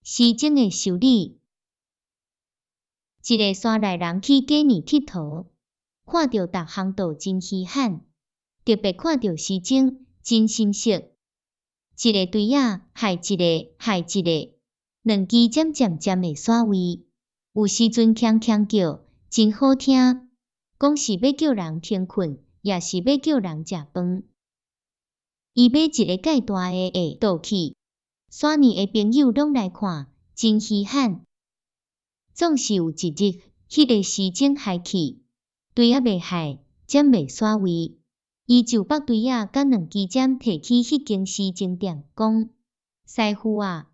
時鐘的修理。一个山內人去過年𨑨迌，看著逐項都真稀罕，特別看著時鐘真心惜。一个槌仔害一个，害一个，兩支針漸漸會徙位。有時陣鏘鏘叫，真好聽。講是欲叫人停睏，抑是欲叫人食飯。伊買一个蓋大的會倒去，山裡的朋友攏來看，真稀罕。總是有一日，彼个時鐘害去，槌仔袂害，針袂徙位。伊就縛槌仔佮兩支針提去彼間時鐘店，講：師傅啊，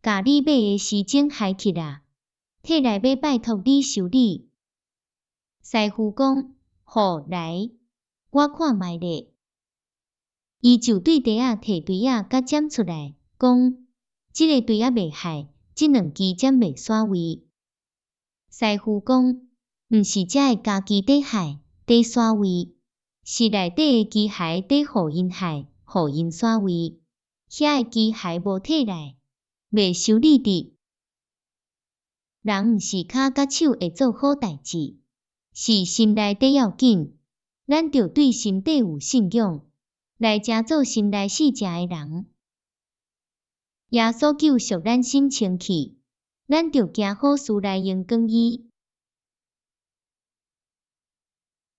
共你買的時鐘害去啦，提來欲拜託你修理。師傅講：好，來，我看覓咧。伊就對袋仔提槌仔佮針出來，講：這个槌仔袂害，這兩支針袂徙位。師傅講：毋是遮的家己佇害，佇徙位，是內底的機械佇予𪜶害，予𪜶徙位。遐的機械無提來，袂修理得。人毋是跤佮手會做好代誌，是心內底要緊。咱著對心底有信仰，來成做心內四正的人。耶穌救贖咱心清氣，咱著行好事來榮光伊。